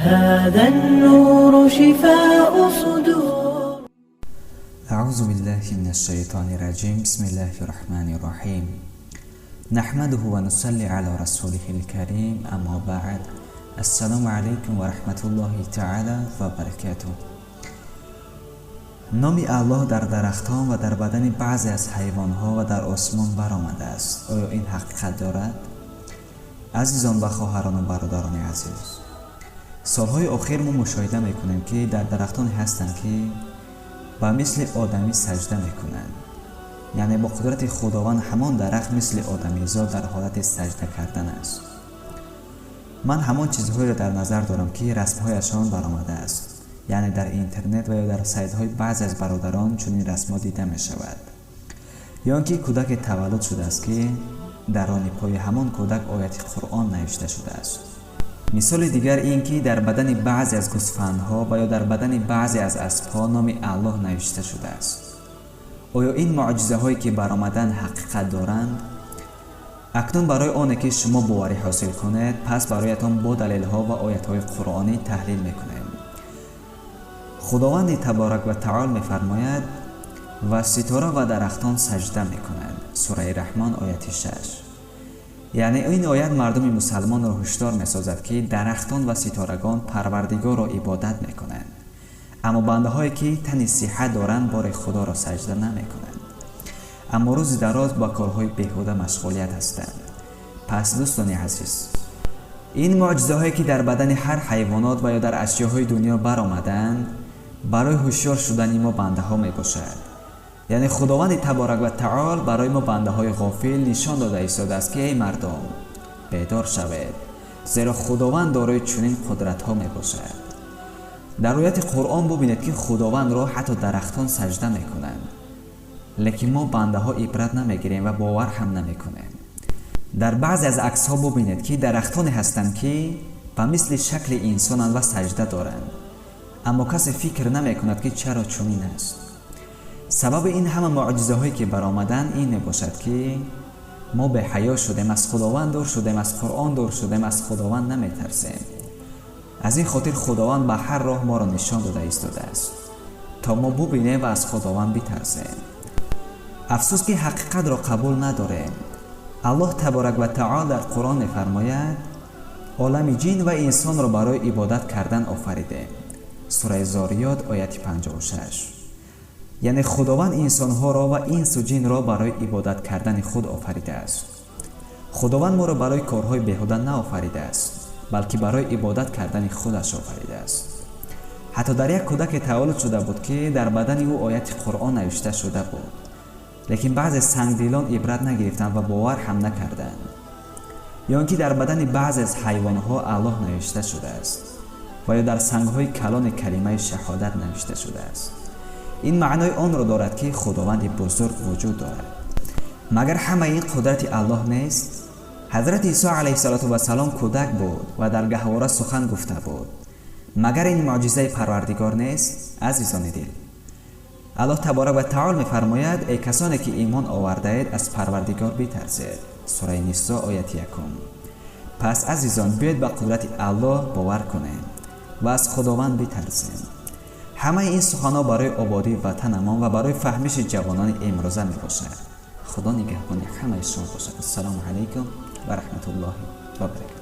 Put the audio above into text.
هذا النور شفاء صدور. أعوذ بالله من الشيطان الرجيم. بسم الله الرحمن الرحيم. نحمده ونصلي على رسوله الكريم. أما بعد، السلام عليكم ورحمة الله تعالى وبركاته. Номи Аллоҳ дар дарахтон ва дар бадани баъзе аз ҳайвонҳо ва дар осмон баромадааст. Оё ин ҳақиқат дорад? Азизон ва хоҳарону бародарони азиз, солҳои охир мо мушоҳида мекунем, ки дар дарахтоне ҳастанд, ки ба мисли одамӣ саҷда мекунанд. Яъне бо қудрати Худованд ҳамон дарахт мисли одамизод дар ҳолати саҷда кардан аст. Ман ҳамон чизҳоеро дар назар дорам, ки расмҳояшон баромадааст, яъне дар интернет ва ё дар сайтҳои баъзе аз бародарон чунин расмҳо дида мешавад. Ё он ки кӯдаке таваллуд шудааст, ки дар рони пои ҳамон кӯдак ояти Қуръон навишта шудааст. Мисоли дигар ин ки дар бадани баъзе аз гӯсфандҳо ва ё дар бадани баъзе аз аспҳо номи Аллоҳ навишта шудааст. Оё ин муъҷизаҳое, ки баромадан, ҳақиқат доранд? Акнун барои оне ки шумо боварӣ ҳосил кунед, пас бароятон бо далелҳо ва оятҳои қуръонӣ таҳлил мекунем. Худованди таборак ва таол мефармояд: «Ва ситора ва дарахтон саҷда мекунанд». Сураи Раҳмон, ояти 6. Яъне ин оят мардуми мусалмонро ҳушдор месозад, ки дарахтон ва ситорагон Парвардигорро ибодат мекунанд, аммо бандаҳое, ки тани сиҳат доранд, бори Худоро саҷда намекунанд, аммо рӯзи дароз ба корҳои беҳуда машғулият ҳастанд. Пас, дӯстони азиз, ин муъҷизаҳое, ки дар бадани ҳар ҳайвонот ва ё дар ашёҳои дунё баромаданд, барои ҳушёр шудани мо бандаҳо мебошад. Яъне Худованди таборак ва таол барои мо бандаҳои ғофил нишон дода истодааст, ки эй мардум, бедор шавед, зеро Худованд дорои чунин қудратҳо мебошад. Дар ояти Қуръон бубинед, ки Худовандро ҳатто дарахтон саҷда мекунанд, лекин мо бандаҳо ибрат намегирем ва бовар ҳам намекунем. Дар баъзе аз аксҳо бубинед, ки дарахтоне ҳастанд, ки ба мисли шакли инсонанд ва саҷда доранд, аммо касе фикр намекунад, ки чаро чунин аст. Сабаби ин ҳама муъҷизаҳое, ки баромаданд, ин мебошад, ки мо беҳаё шудем, аз Худованд дур шудем, аз Қуръон дур шудем, аз Худованд наметарсем. Аз ин хотир Худованд ба ҳар роҳ моро нишон дода истодааст, то мо бубинем ва аз Худованд битарсем. Афсӯс, ки ҳақиқатро қабул надорем. Аллоҳ таборак ва таол дар Қуръон мефармояд: «Олами ҷин ва инсонро барои ибодат кардан офаридем». Сураи Зориёт, ояти 56. Яъне Худованд инсонҳоро ва инсу ҷинро барои ибодат кардани худ офаридааст. Худованд моро барои корҳои беҳуда наофаридааст, балки барои ибодат кардани худаш офаридааст. Ҳатто дар як кӯдаке таваллуд шуда буд, ки дар бадани ӯ ояти Қуръон навишта шуда буд, лекин баъзе сангдилон ибрат нагирифтанд ва бовар ҳам накарданд. Ё он ки дар бадани баъзе аз ҳайвонҳо Аллоҳ навишта шудааст ва ё дар сангҳои калони калимаи шаҳодат навишта шудааст. Ин маънои онро дорад, ки Худованди бузург вуҷуд дорад. Магар ҳамаи ин қудрати Аллоҳ нест? Ҳазрати Исо алайҳиссалоту вассалом кӯдак буд ва дар гаҳвора сухан гуфта буд. Магар ин муъҷизаи Парвардигор нест? Азизони дил, Аллоҳ таборак ва таол мефармояд: «Эй касоне ки имон овардаед, аз Парвардигор битарсед». Сураи Нисо, ояти 1. Пас, азизон, биёед ба қудрати Аллоҳ бовар кунем ва аз Худованд битарсем. Ҳамаи ин суханҳо барои ободии ватанамон ва барои фаҳмиши ҷавонони имрӯза мебошад. Худо нигаҳбони ҳамаи шумо бошад. Ассалому алайкум ва раҳматуллоҳи ва баракатуҳ.